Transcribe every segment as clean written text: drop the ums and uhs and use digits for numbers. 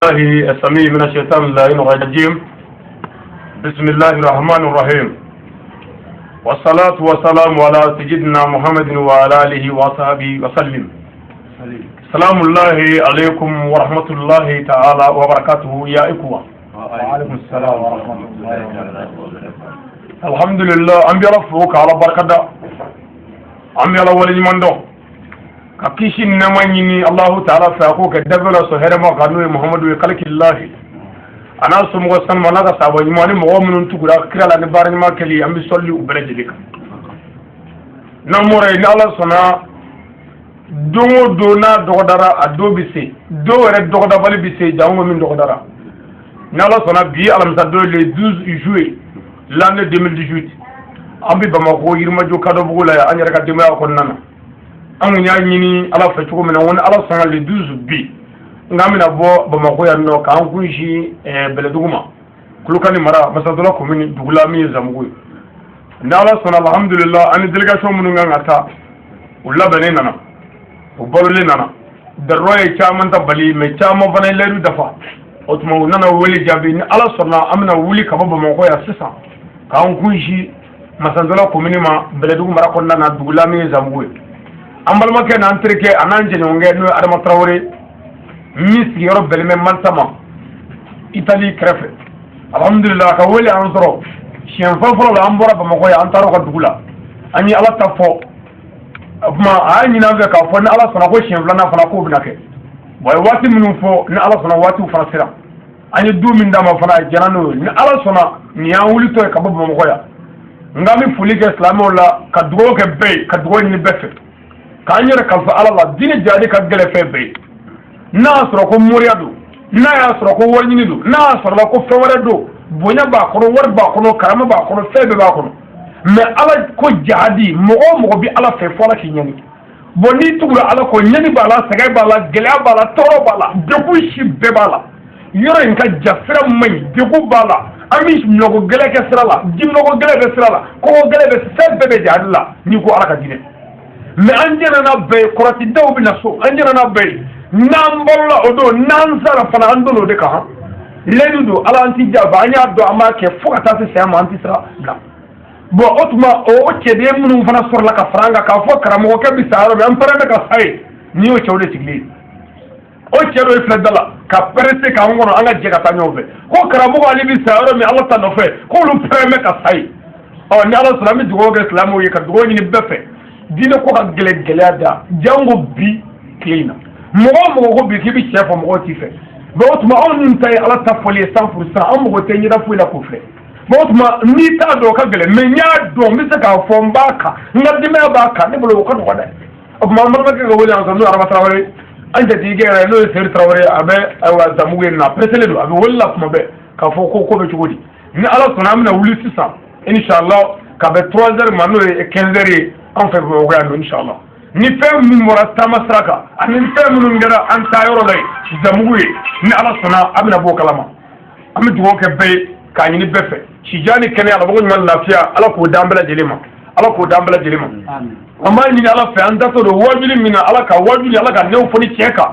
الله السميع من الشيطان اللعين الرجيم. بسم الله الرحمن الرحيم، والصلاة والسلام على سيدنا محمد وعلى آله وصحبه وسلم. سلام الله عليكم ورحمة الله تعالى وبركاته يا إخوة. وعليكم السلام ورحمة الله وبركاته. الحمد لله، an bɛ Ala fo k'Ala barikada, an bɛ Ala waleɲuman dɔn, ka kisi ni nɛɛma ɲini Alahu taala fɛ, a k'o kɛ dafɛ la sɔn hɛrɛma kan, n'o ye Muhamadu ye kalikilahi, a n'a somɔgɔ sanuma, n'a ka sahaba ɲuman ni mɔgɔ minnu tugura kira la ni baara ɲuman kɛli. An bɛ sɔli u bɛɛ lajɛlen kan. N'an bɔra yen, ni Ala sɔnna, don o don n'a dɔgɔdara, a don bɛ se, don yɛrɛ dɔgɔdabali bɛ se, jango min dɔgɔdara. Ni Ala sɔnna, bi alamisa don, le 12 juillet l'année 2018, an bɛ Bamakɔ Yirimajɔ Kadɔbugu la yan, an yɛrɛ ka denbaya kɔnɔna na. An kun y'a ɲini Ala fɛ cogo min na, ko ni Ala sɔnna, le 12 bi, nka an bɛna bɔ Bamakɔ yan nɔ k'an kun Bɛlɛdugu ma, Kolokani mara, Masatola commune, dugu la min ye Zamugu ye. Ni Ala sɔnna, alhamdulillah, an ni délégation minnu kan ka taa, u labɛnnen nana, u balolen nana. Darura ye caman ta bali, mais caman fana ye layidu dafa. O tuma u nana wele jaabi. Ni Ala sɔnna, an bɛna wuli ka bɔ Bamakɔ yan sisan k'an kun Masatola commune ma, Bɛlɛdugu mara kɔnɔna na, dugu la min ye Zamugu ye. An balimakɛ n'an terikɛ, a n'an jɛɲɔgɔnkɛ, n'o ye Adama Tarawele, min sigiyɔrɔ bɛnnen bɛ Malta ma, Itali kɛrɛfɛ, alhamdulilah, a ka wele an sɔrɔ siɲɛ fɔlɔ fɔlɔ la. An bɔra Bamakɔ yan, an taara o ka dugu la, an ye Ala ta fɔ. O tuma a y'a ɲini an fɛ k'a fɔ ni Ala sɔnna, ko siɲɛ filanan fana k'o bɛna kɛ. Bon, a ye waati minnu fɔ, ni Ala sɔnna, waatiw fana sera. An ye du min d'a ma fana, a jɛra n'o ye. Ni Ala sɔnna, nin y'an wulitɔ ye ka bɔ Bamakɔ yan. Nka an bɛ foli kɛ silamɛw la, ka dugawu kɛ bɛɛ ye, ka dugawu ɲini bɛɛ fɛ, k'an yɛrɛ kalifa Ala la. Diinɛ jihadi ka gɛlɛn fɛn bɛɛ ye. N'a y'a sɔrɔ ko moriya don, n'a y'a sɔrɔ ko wari ɲini don, n'a y'a sɔrɔ ko fɛn wɛrɛ don, bonya b'a kɔnɔ, wari b'a kɔnɔ, karama b'a kɔnɔ, fɛn bɛɛ b'a kɔnɔ, mais Ala ko jihadi, mɔgɔ o mɔgɔ bɛ Ala fɛ, fo Ala k'i ɲani. Bon, n'i tugura Ala kɔ, ɲani b'a la, sɛgɛn b'a la, gɛlɛya b'a la, tɔɔrɔ b'a la, degun si bɛɛ b'a la. Yɔrɔ in ka ja, sira man ɲi, degun b'a la, an bɛ minɔgɔ gɛlɛn kɛ sira la, jiminɔgɔ gɛlɛn bɛ sira la, kɔngɔ gɛlɛn bɛ, fɛn bɛɛ bɛ jihadi la n'i ko Ala ka diinɛ. Mais an jɛnna n'a bɛɛ ye, kɔrɔtidaw bɛ na so, an jɛnna n'a bɛɛ ye. N'an balola o don, n'an sara fana, an don o de kan. Layidu don, Ala an ti janfa, an y'a dɔn, an b'a kɛ fo ka taa se saya ma, an ti sira bila. Bon, o tuma o cɛden minnu fana sɔrɔla ka fara an kan k'a fɔ karamɔgɔkɛ bɛ sa yɔrɔ min, an pɛrɛn bɛ ka sa yen, n'i y'o cɛw de sigilen ye, o cɛ dɔ ye filɛ da la ka pressé k'an kɔnɔ, an ka jɛ ka taa ɲɔgɔn fɛ, ko karamɔgɔ ale bɛ sa yɔrɔ min Ala ta nɔfɛ, k'olu pɛrɛn bɛ ka sa yen. Ɔ, ni Ala sɔnna, an bɛ dugawu kɛ silamɛw ye, ka dugawu ɲini bɛɛ fɛ. Diinɛ ko ka gɛlɛn, gɛlɛya da, jango bi tile in na. Mɔgɔ o mɔgɔ ko bi k'i bɛ tiɲɛ fɔ, mɔgɔw t'i fɛ. Bon, o tuma anw dun ta ye Ala ta fɔli ye 100%, an mago tɛ ɲɛda foyi la k'o filɛ. Bon, o tuma n'i t'a dɔn, o ka gɛlɛn, mais n y'a dɔn, n bɛ se k'a fɔ n b'a kan, n ka denbaya b'a kan, ne bolo o ka nɔgɔn dɛ. O tuma an balimakɛ ka wele an sɔrɔ, n'o ye Araba Tarawele, an jatigikɛ yɛrɛ, n'o ye Seyidu Tarawele, a bɛ ayiwa Zamugu yen nɔ, a pressé don, a bɛ wele la kuma bɛɛ k'a fɔ ko ko bɛ cogo di. Ni Ala sɔnna, an bɛna wuli sisan inshallah ka bɛn 3 heures ma, n'o ye 15 heures ye an fɛ Bamakɔ yan nɔ. Inshallah, ni fɛn min bɔra taama sira kan ani fɛn minnu kɛra an taa yɔrɔ la yen Zamugu ye, ni Ala sɔnna, an bɛna bɔ o kalama. An bɛ dugawu kɛ bɛɛ ye, k'a ɲini bɛɛ fɛ, sijan ni kɛnɛya, labɔko ɲuman, lafiya, Ala k'o d'an bɛɛ lajɛlen ma, Ala k'o d'an bɛɛ lajɛlen ma. An b'a ɲini Ala fɛ, an datɔ don wajuli min na, Ala ka wajuli, Ala ka nɛw fɔ ni tiɲɛ kan,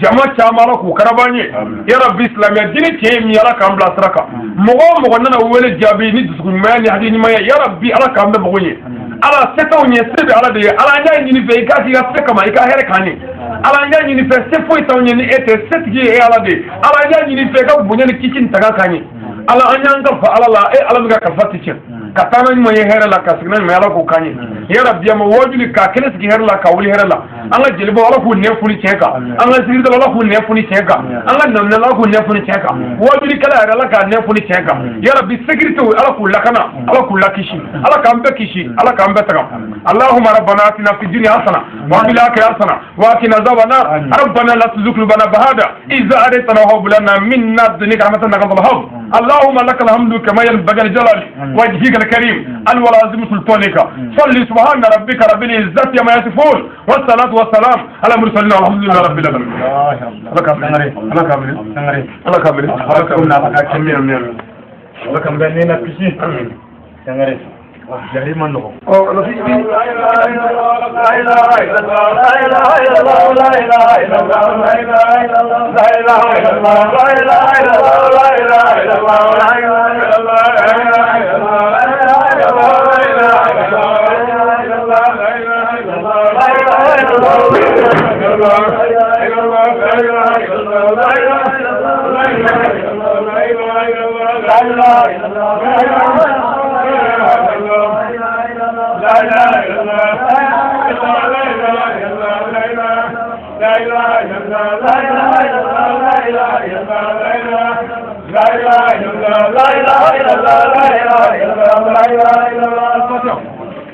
jama caman, Ala k'u karaba an ye. Yarabi, silamɛya diinɛ tiɲɛ ye min ye, Ala k'an bila sira kan. Mɔgɔ o mɔgɔ nana wele jaabi ni dusukun ɲumanya ni hakili ɲumanya, yarabi, Ala k'an bɛɛ mago ɲɛ. Ala se t'anw ɲɛ, se bɛ Ala de ye. Ala, an y'a ɲini fɛ i k'a k'i ka se kama, i ka hɛrɛ k'an ye. Ala, an y'a ɲini fɛ, se foyi t'anw ɲɛ ni e tɛ, setigi ye e Ala de ye. Ala, an y'a ɲini fɛ i ka bonya ni kisi ni tanga k'an ye. Ala, an y'an kalifa Ala la, e Ala min ka kalifa tɛ tiɲɛ, ka taa n'a ɲuman ye hɛrɛ la, ka segin n'a ɲuman ye, Ala k'o k'an ye. Yarabi, a ma wajuli k'a kɛnɛ sigi hɛrɛ la, ka wuli hɛrɛ la. An ka jelibaw, Ala k'u nɛ foni tiɲɛ kan. An ka sigidaw, Ala k'u nɛ foni tiɲɛ kan. An ka naminɛ, Ala k'u nɛ foni tiɲɛ kan. Wajulikɛla yɛrɛ, Ala k'a nɛ foni tiɲɛ kan. Yarabi, sécurité, Ala k'u lakana, Ala k'u lakisi, Ala k'an bɛɛ kisi, Ala k'an bɛɛ taga. اللهم ربنا آتنا في الدنيا حسنة وفي الآخرة حسنة وقنا عذاب النار. ربنا لا تزغ قلوبنا بعد إذ هديتنا وهب لنا من لدنك رحمة إنك أنت الوهاب. اللهم لك الحمد كما ينبغي لجلال وجهك الكريم العظيم سلطانك. صل، سبحان ربك رب العزة عما يصفون، والصلاة والسلام على المرسلين، والحمد لله رب العالمين. الله كامل، الله كامل، الله كامل، الله كامل. آمين آمين. Ala k'an bɛɛ ni na kisi. Sangare. Jari ma nɔgɔn.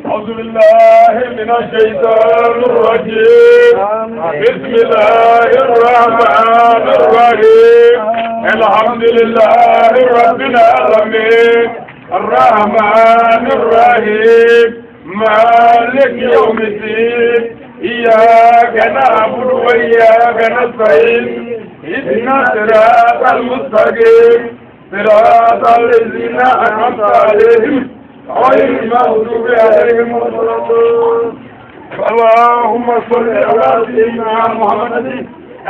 أعوذ بالله من الشيطان الرجيم. بسم الله الرحمن الرحيم. الحمد لله رب العالمين الرحمن الرحيم مالك يوم الدين إياك نعبد وإياك نستعين اهدنا الصراط المستقيم صراط الذين أنعمت عليهم غير المغضوب عليهم ولا الضالين. اللهم صل على سيدنا محمد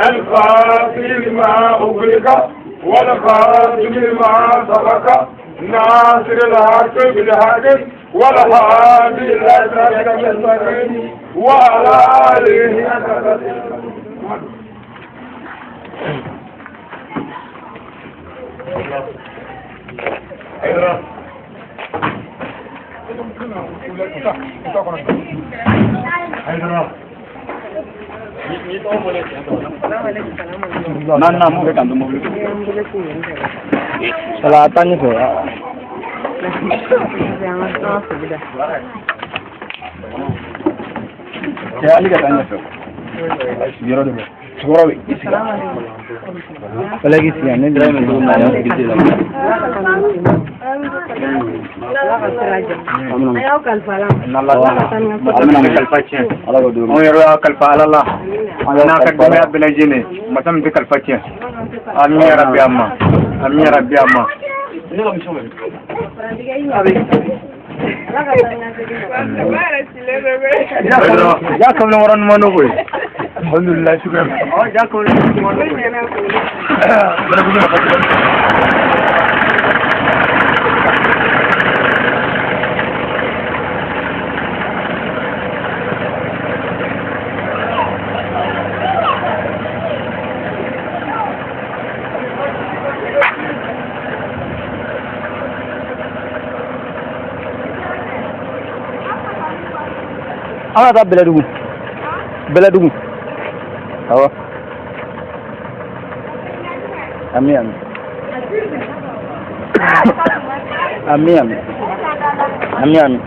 الفاتح لما أغلق والخاتم لما سبق ناصر الحق بالحق والهادي إلى صراطك المستقيم وعلى آله حق قدره. Nan mun bɛ kan don mobili kɔnɔ. A taa ɲɛfɛ. Cɛ hali ka taa ɲɛfɛ. Yɔrɔ de bɛ. Cɛkɔrɔba bɛ i sigi. Fɛlɛ k'i sigi ne dira min cogo min na a y'a sigi la. Ala kalifa tiɲɛ. Anw yɛrɛ y'a kalifa Ala la. N'a ka denbaya bɛɛ lajɛlen masa min tɛ kalifa tiɲɛ. Amin ya rabbi amma. Amin ya rabbi amma. Ja kamalen wɔrɔ ɲuman dɔ koyi. Alhamdulillah shukran. Ja kamalen ɲuman dɔ koyi. An ka taa Bɛlɛdugu. Bɛlɛdugu. Awɔ. Ami ami. Ami ami. Ami ami.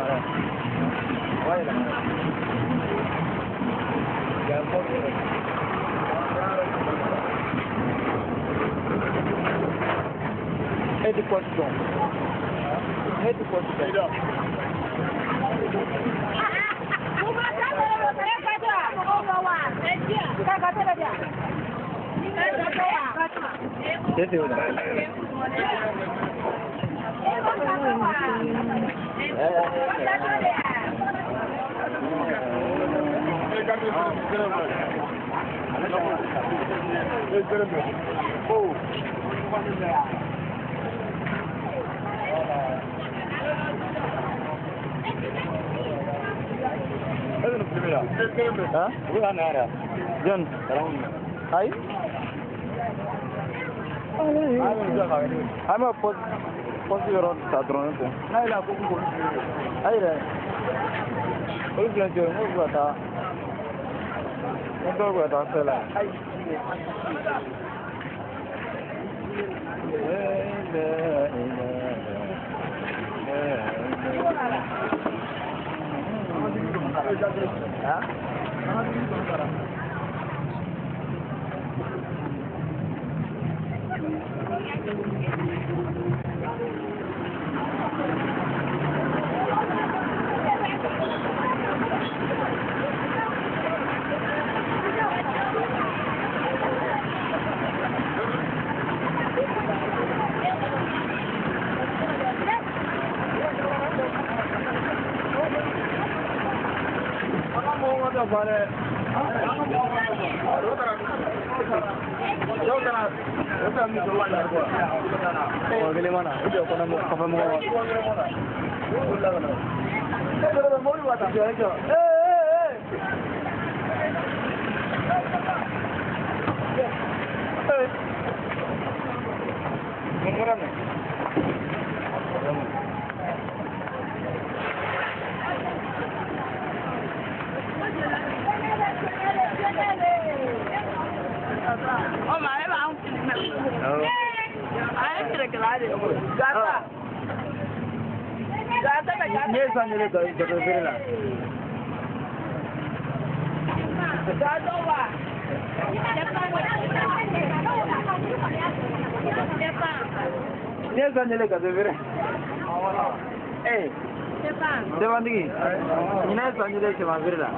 yɛlɛma dɛ. A b'a yɛlɛma dɛ. Janfɔ yɛrɛ. E ti kɔti dɔn. E ti kɔti dɔn. Tete o da. Ha? John. Ayi. An b'a pɔsi yɔrɔ ta dɔrɔn ne ko. N'a yɛlɛ ko ko ayi dɛ. Olu filɛ jɔ n'o bɛ ka taa. Ni dɔw bɛ ka taa fɛ la. Ha? Sɛbɛntigi ɲinɛ ye san joli ye sɛfan feere la?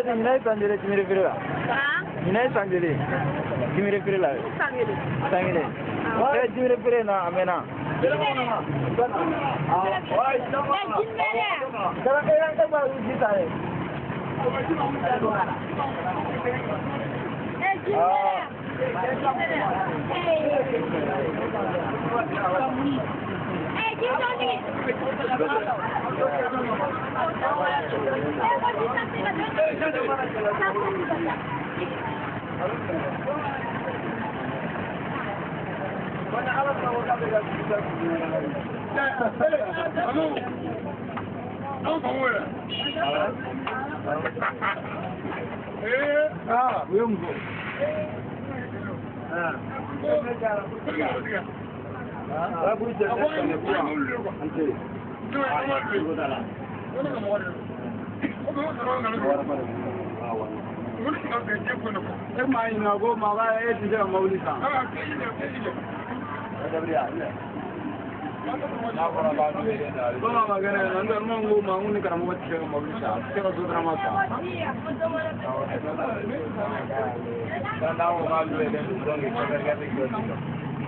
Ɲinɛ ye san joli ye timiri feere la? Ɲinɛ ye san joli ye timiri feere la? San kelen. E timiri feere in na a mɛnna.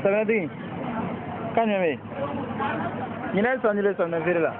Sɛbɛntigi kan jumɛn bɛ yen? Ɲinɛ ye san joli ye samiya feere la?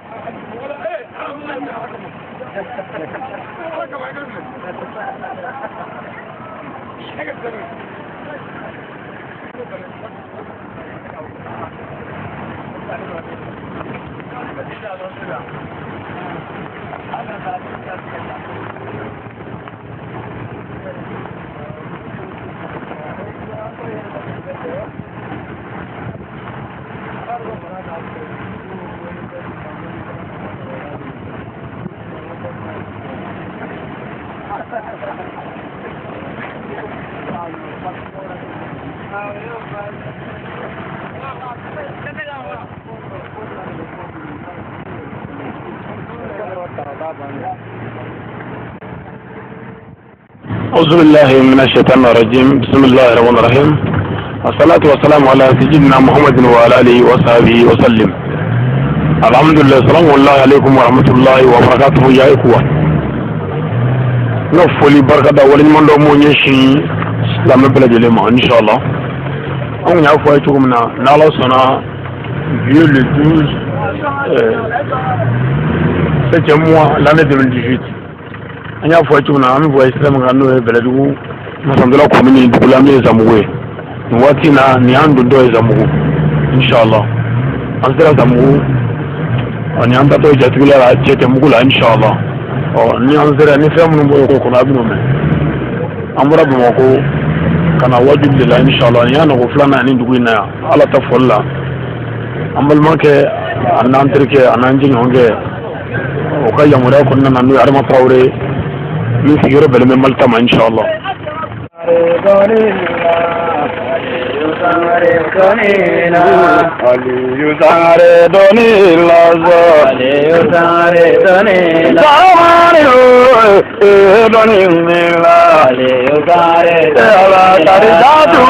أعوذ بالله من الشيطان الرجيم. بسم الله الرحمن الرحيم. الصلاة والسلام على سيدنا محمد وعلى آله وصحبه وسلم. الحمد لله. السلام الله عليكم ورحمة الله وبركاته يا إخوة. نفولي بركة ولن من دو ɲɛsin silamɛ bɛɛ lajɛlen ma inshallah. Anw y'a fɔ a ye cogo min na, n'Ala sɔnna bi ye le 12 septième mois l'année 2018. An y'a fɔ a ye cogo min na, an bɛ voyage sira min kan, n'o ye Bɛlɛdugu Masandola commune dugu la min ye Zanbugu ye. Nin waati in na, nin y'an dontɔ ye Zanbugu inshallah. An sera Zanbugu, ɔ nin y'an taatɔ ye jatigila la Cɛtɛmugu la inshallah. Ɔ ni an sera, ni fɛn minnu bɔra o kɔnɔ, a bɛn'o mɛn. An bɔra Bamakɔ ka na wajuli de la inshallah. Nin y'a nɔgɔ filanan ye nin dugu in na yan. Ala ta fɔli la, an balimakɛ a n'an terikɛ a n'an jɛɲɔgɔnkɛ, o ka yamaruya kɔnɔna na, n'o ye Adama Tarawele min sigiyɔrɔ bɛnnen bɛ Mali ta ma inshallah. Aliyu Sangare doni lazo, Aliyu Sangare doni Sangare doni la, Aliyu Sangare ala tari datu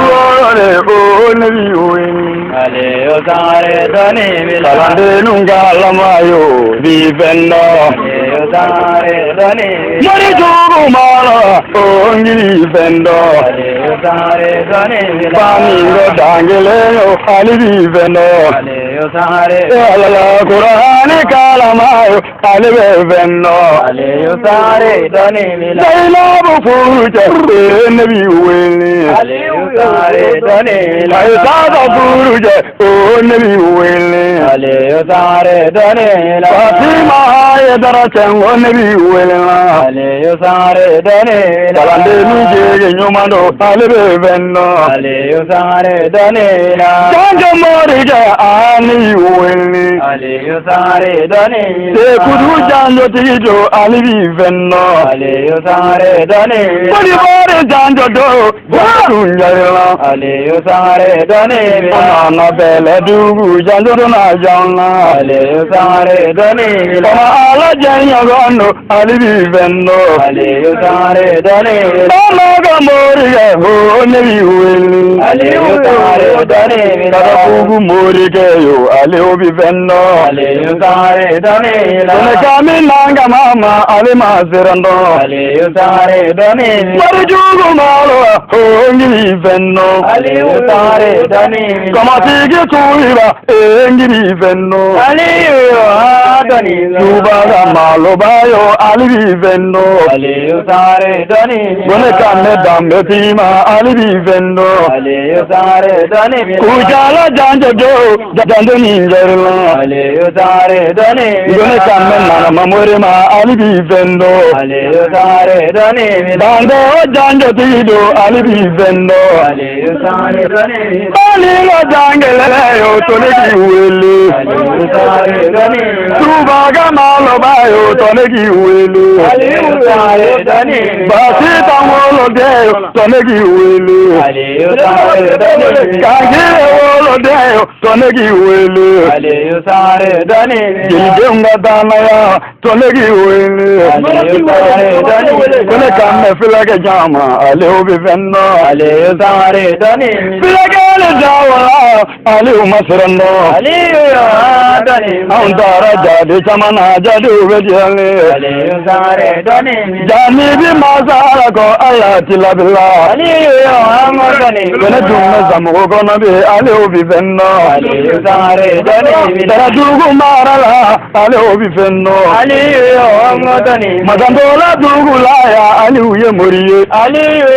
ole o nabi win, Aliyu Sangare doni la, Kalande nunga lamayo bi fendo, Aliyu Sangare doni Mori jugu mala o ngiri fendo, Aliyu Sangare doni la, Bani dangele o ali bi fendo, Aliyu Sangare ala Qur'ani kalamayo ali be fendo, Aliyu Sangare doni la, Zainabu furuje nabi wele, Aliyu Sangare doni la, Aisha furuje o nabi wele, Aliyu Sangare doni la, Fatima ye daraja o nabi wele la, Aliyu Sangare doni la, Kalande nu jege nyumando ali be fendo, Aliyu Sangare doni la, Janja morija ani wele, Aliyu Sangare doni la, Sekudu janjo tijo ali bi fendo, Aliyu Sangare doni la, Bori bori janjo do boru njala, Aliyu Sangare doni la, Ona bele dugu janjo do na jana, Aliyu Sangare doni la, Ona ala janya gondo ali bi fendo, Aliyu Sangare doni la, Ona ga morija ho nabi wele, Aliyu Sangare doni la, Kadafugu morija yo ali bi fendo, Aliyu Sangare doni la, Ona kami nanga mama ali masirando, Aliyu Sangare doni la, Marijugu malo ho ngiri fendo, Aliyu Sangare doni la, Kamatigi tuiba ngiri fendo, Aliyu doni la, Tubaga malo bayo ali bi fendo, Aliyu Sangare doni la, Gone kanne dambe tima ali bi fendo, Aliyu Sangare doni la, Kujala janjo jo janjo ninjerla, Aliyu Sangare doni la, Gone kanne nana mamore ma ali bi fendo, Aliyu Sangare doni la, Bando janjo tido ali bi fendo, Aliyu Sangare doni la, Bani la jangele yo tole ki wele, Aliyu Sangare doni la, Tubaga malo bayo tole ki wele, Aliyu Sangare doni la, Basita wolo de tole ki wele, Aliyu Sangare doni la, Kangire wolo de tole ki wele, Aliyu Sangare doni la, Jelidenga danaya tole ki wele, Aliyu Sangare doni la, Kone kamme filake jama aliyu bi fendo, Aliyu Sangare doni la, Filake le jawala aliyu masirando, Aliyu doni la, Anw taara jadi caman na jadiw bɛ jɛlen, Aliyu Sangare doni la, Jani bi masala ko ala ti labila, Aliyu doni la, Kone dun bɛ Zanbugu kɔnɔ bi aliyu bi fendo, Aliyu Sangare doni la, Daradugu mara la aliyu bi fendo, Aliyu doni la, Masandola dugu la ya aliyu ye mori ye, Aliyu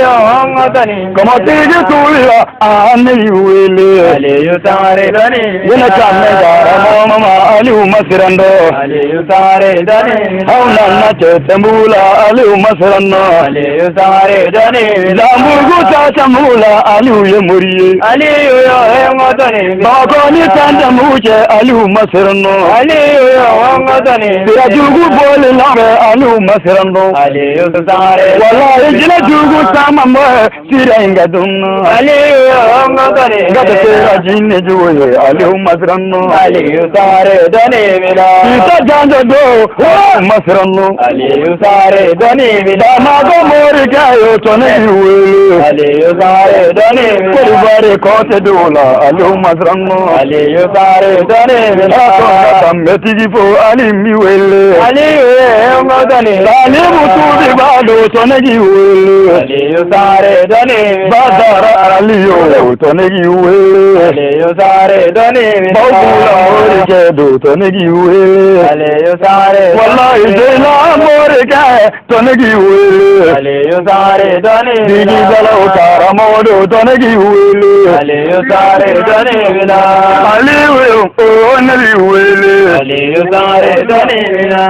doni la, Kamatigi tuya ani wele, Aliyu Sangare doni la, Yene kanne karamɔgɔ mama aliyu masirando, Aliyu Sangare doni la, Aw nana Cɛtɛnbugu la aliyu masirando, Aliyu Sangare doni la, Zanbugu ta Cɛnbugu la la Aliou ye mori ye. Aliou yo n ka dɔnni b'i la. Bamakɔ ni Tandamu cɛ Aliou ma siran nɔ. Aliou yo n ka dɔnni b'i la. Sira jugu bɔli la bɛ Aliou ma siran nɔ. Aliou Sangare. Walayi jinɛ jugu caman bɛ sira in ka dun nɔ. Aliou yo n ka dɔnni b'i la. Nka tɛ se ka jinɛ jugu ye Aliou ma siran nɔ. Aliou Sangare dɔnni b'i la. Sita janjo don ma siran nɔ. Aliou Sangare dɔnni b'i la. Bamakɔ morikɛ y'o tɔnɛ y'i wele. Aliou Sangare dɔnni b'i la. Kolibari kɔtɛ dɔw la Aliou ma siran nɔ. Aliou Sangare dɔnni b'i la. A tɔ ka danbetigi fo Ali mi wele. Aliou ye n ka dɔnni b'i la. Alimu tubi b'a don tɔnɛ k'i wele. Aliou Sangare dɔnni b'i la. Badara Aliou tɔnɛ k'i wele. Aliou Sangare dɔnni b'i la. Bawula morikɛ don tɔnɛ k'i wele. Aliou Sangare. Walayi Jeyla morikɛ tɔnɛ k'i wele. Aliou Sangare dɔnni b'i la. Digidalaw karamɔgɔ don tɔnɛ k'i wele. Aliou Sangare dɔnni b'i la. Aliou o ne b'i wele. Aliou Sangare dɔnni b'i la.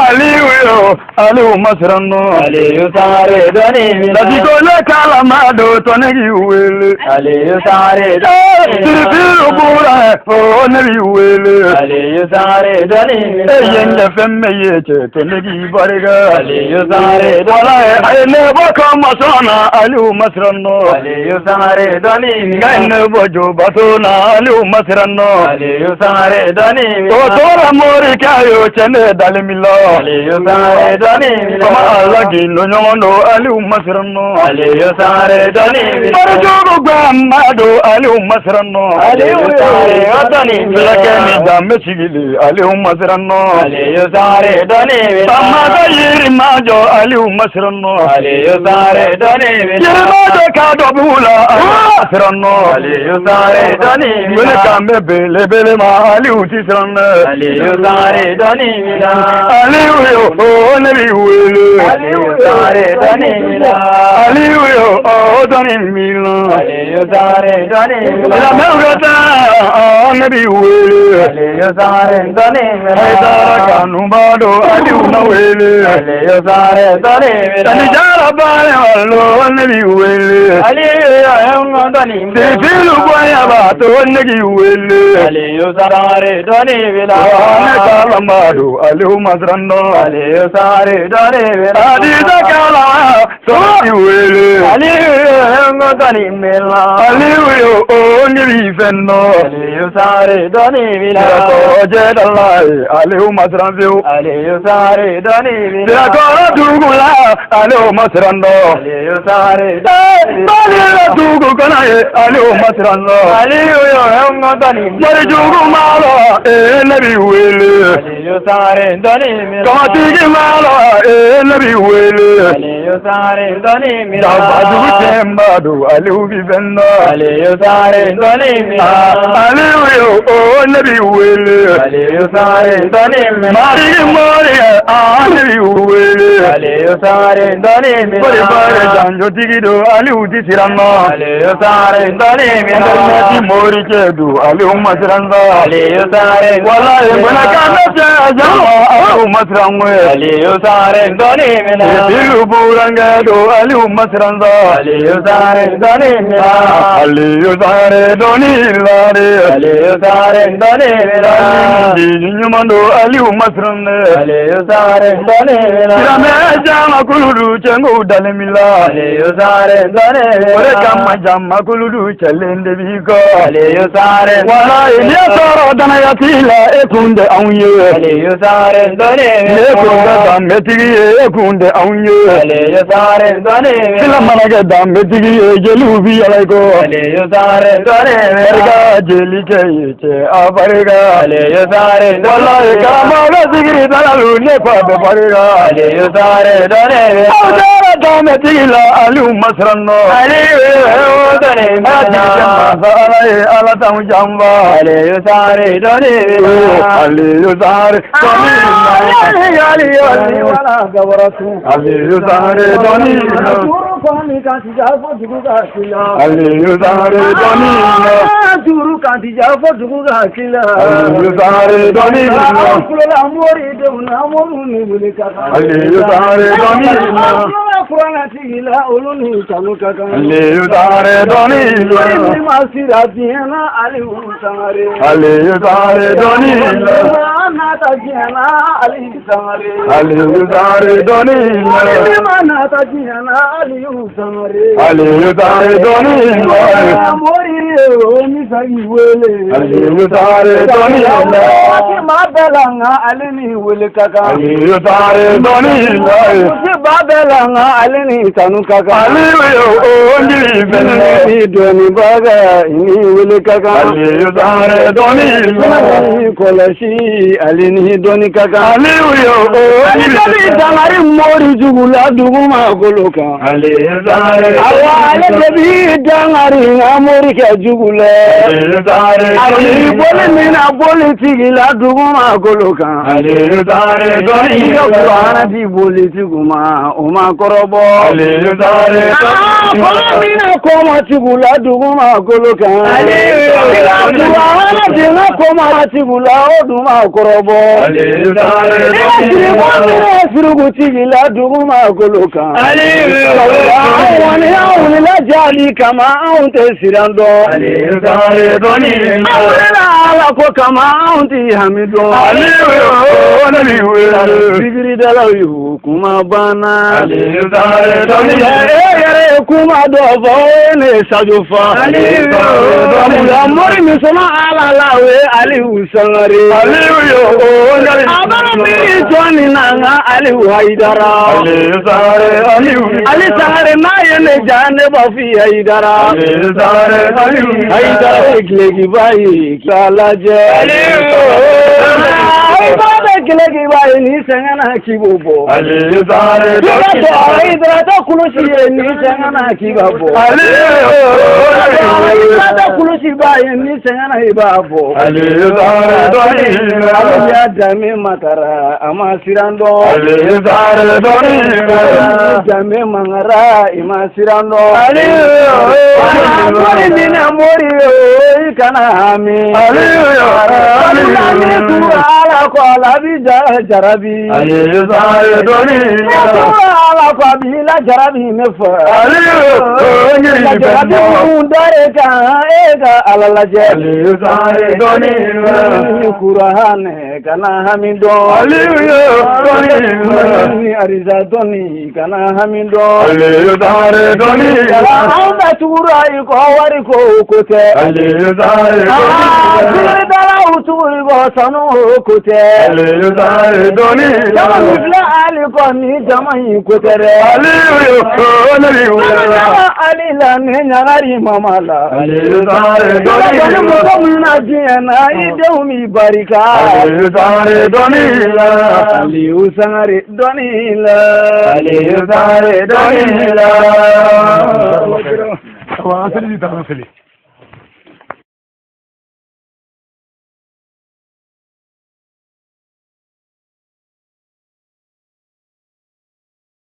Aliou Aliou ma siran nɔ. Aliou Sangare dɔnni b'i la. Latikole kalama don tɔnɛ k'i wele. Aliou Sangare dɔnni b'i la. Sirifiru bura o ne b'i wele. Aliou Sangare dɔnni b'i la. E ye n fɛn bɛɛ ye cɛ tɔnɛ k'i barika. Aliou Sangare Walayi a ye ne bɔ kɔmasɔn na Aliou ma siran nɔ. Aliou Sangare dɔnni b'i la. Nka ye ne bɔ jobato na Aliou ma siran nɔ. Aliou Sangare dɔnni b'i la. O tora morikɛ y'o cɛ ne dalen b'i la. Aliou Sangare dɔnni b'i la. Fama Ala k'i nɔ ɲɔgɔn don Aliou ma siran nɔ. Aliou Sangare dɔnni b'i la. Marijugu gbɛnba don Aliou ma siran nɔ. Aliou Sangare dɔnni b'i la. Fulakɛ ni danbe sigili Aliou ma siran nɔ. Aliou Sangare dɔnni b'i la. Bamakɔ yiri ma jɔ Aliou ma siran nɔ. Aliou Sangare dɔnni b'i la. Yiri ma jɔ k'a dɔ b'u la Aliou ma siran nɔ. Aliou Sangare dɔnni b'i la. Wele kan bɛ belebele ma Aliou ti siran dɛ. Aliou Sangare dɔnni b'i la. Aliou yo o ne b'i wele. Aliou Sangare dɔnni b'i la. Aliou yo o dɔnni b'i la. Aliou Sangare dɔnni b'i la. Silamɛw ka taa ne b'i wele. Aliou Sangare dɔnni b'i la. Hayidara kanuba don Aliou na wele. Aliou Sangare dɔnni b'i la. Tani jara baare walo ne b'i wele. Aliou yo n ka dɔnni b'i la. Sirifilu bonya b'a to ne k'i wele. Aliou Sangare dɔnni b'i la. Ne kalama don Aliou ma siran nɔ. Aliou Sangare dɔnni b'i la. Adisa kalama sɔrɔ k'i wele. Aliou yo n ka dɔnni b'i la. Aliou yo o ne b'i fɛn nɔ. Aliou Sangare dɔnni b'i la. Sirakɔrɔ jɛdala ye Aliou ma siran fiyewu. Aliou Sangare dɔnni b'i la. Sirakɔrɔ dugu la Aliou ma siran nɔ. Aliou Sangare dɔnni b'i la. Balila dugu kɔnɔ ye Aliou ma siran nɔ. Aliou yo n ka dɔnni b'i la. Morijugu ma lɔ ee ne b'i wele. Aliou Sangare dɔnni b'i la. Kamatigi ma lɔ ee ne b'i wele. Aliou Sangare dɔnni b'i la. Dabajugu cɛnba don Aliou b'i fɛn nɔ. Aliou Sangare dɔnni b'i la. Aliou yo o ne b'i wele. Aliou Sangare dɔnni b'i la. Marigi mori a ne b'i wele. Aliou Sangare dɔnni b'i la. Bari bari janjotigi don Aliou ti siran nɔ. Aliou Sangare dɔnni b'i la. Internet morikɛ don Aliou ma siran nɔ. Aliou Sangare Walayi gbɛnɛkan bɛ cɛ jama Aliou ma siran koyi. Aliou Sangare dɔnni b'i la. Bilu burankɛ don Aliou ma siran sa. Aliou Sangare dɔnni b'i la. Aliou Sangare dɔnni la de. Aliou Sangare dɔnni b'i la. Jigi ɲuman don Aliou ma siran dɛ. Aliou Sangare dɔnni b'i la. Silamɛ jama kuludu cɛnkow dalen b'i la. Aliou Sangare dɔnni b'i la. O de kama jama kuludu cɛlen de b'i kɔ. Aliou Sangare. Walayi n'i y'a sɔrɔ danaya t'i la e kun tɛ anw ye. Aliou Sangare dɔnni b'i la. Ne kun tɛ danbetigi ye e kun tɛ anw ye. Aliou Sangare dɔnni b'i la. Sila mana kɛ danbetigi ye jeliw bi yala i kɔ. Aliou Sangare dɔnni b'i la. Barika jelikɛ ye cɛ a barika. Aliou Sangare dɔnni b'i la. Walayi karamɔgɔ bɛ sigiri dalalu ne fa bɛ barika. Aliou Sangare dɔnni b'i la. Aw taara danbetigi la Aliou ma siran nɔ. Aliou dɔnni b'i la. Ala tigi tɛ masa Ala ye Ala t'anw janfa. Aliou Sangare dɔnni b'i la. Aliou Sangare dɔnni b'i la. Aliou Aliou wala gabaratu. Aliou Sangare dɔnni b'i la. Aliou Sangare dɔnni b'i la. Juru kan tija fo dugu ka kila. Aliou Sangare dɔnni b'i la. Kulola mori denw na mori ni wuli ka kan. Aliou Sangare dɔnni b'i la. kuranɛ tigi la olu ni tanu ka kan. Aliyu Sangare dɔɔni la. Mori min ma sira diɲɛ na Aliyu Sangare. Aliyu Sangare dɔɔni la. Ma nata diɲɛ na Aliyu Sangare. Aliyu Sangare dɔɔni la. Mori min ma nata diɲɛ na Aliyu Sangare. Aliyu Sangare dɔɔni la. Mori ye o misali wele. Aliyu Sangare dɔɔni la. Waati maa bɛɛ la nka ale ni wele ka kan. Aliyu Sangare dɔɔni la. Ba bɛɛ la nka ale ni tanu ka kan. Aliyu ye o njiri fɛnɛ. Ni dɔnnibaga ni wele ka kan. Aliyu Sangare dɔɔni la. Ni kɔlɔsi ale ni dɔnni ka kan. Aliyu ye o Ale njiri de bi dankari mori jugu la dugumakolo kan. Aliyu Sangare. Awa ale de bi dankari nka mori kɛ jugu la. Aliyu Sangare. Ali boli min na boli tigi la dugumakolo kan. Aliyu Sangare dɔɔni I ka la. kuranɛ di boli tigiw ma o ma kɔrɔbɔ. Aliyu Sangare Kɔlɔ min na kɔmɔ tigiw la dugumakolo kan. I ka kuranɛ di n ka kɔmɔ tigiw la o dun ma kɔrɔbɔ. Aliyu Sangare I ka siriku min na suruku tigi la dugumakolo kan. Anw kɔni an wulila jali kama anw tɛ siran dɔn. Aliyu Sangare dɔɔni An wulila Ala ko kama anw tɛ hami dɔn. Aliyu o ne bi wele. Fikiridalaw y'u kuma banna. Aliyu Sangare dɔɔni E yɛrɛ ye kuma dɔ fɔ o ye ne Sajo fa. Sabula mori min sɔnna Ala la o ye Aliyu Sangare. Aliyu o ne A b'a miiri jɔnni na nka Aliyu Hayidara. Aliyu Sangare Aliyu. Ali Sangare n'a ye ne ja ne b'a f'i ye Hayidara. Aliyu Sangare Aliyu. Hayidara ye gilekiba ye k'a lajɛ. Hayidara bɛ gilekiba ye n'i sɛgɛnna k'i b'o bɔ. Aliyu Sangare I b'a dɔn Hayidara tɛ kulusi ye n'i sɛgɛnna k'i b'a bɔ. Hayidara tɛ kulusi ba ye n'i sɛgɛnna i b'a bɔ. Aliyu Sangare dɔɔni Ale y'a danbe matara a ma siran dɔn. Aliyu Sangare dɔɔni Danbe mangara i ma siran dɔn. Mori min na mori ye i kana hami. Aliyu Sabula ni tura Ala kɔ ala bi jarabi. Aliyu Sangare dɔɔni Ni tura Ala kɔ a b'i la jarabi ne fɛ. Aliyu La jarabi mun dare kan e ka Ala lajɛ. Aliyu Sangare dɔɔni Ni kuranɛ kana hami dɔn. Aliyu dɔɔni Ni ariza dɔnni kana hami dɔn. Aliyu Sangare dɔɔni Yala anw bɛ tugura i kɔ wari ko ko tɛ. Aliyu Sangare dɔɔni Fikiridalaw tugu i kɔ sanu ko tɛ. Aliyu Sangare dɔɔni Jama min filɛ Ali kɔ ni jama in ko tɛ dɛ. Aliyu ne bi Jama wele Ali la ni ɲagari mama la. Aliyu Sangare Dɔnni dɔɔni mɔgɔ min na diɲɛ na i denw b'i barika. Aliyu Sangare dɔɔni Aliyu Sangare dɔnni la. Aliyu Sangare dɔɔni la. Awa an seli ta an seli.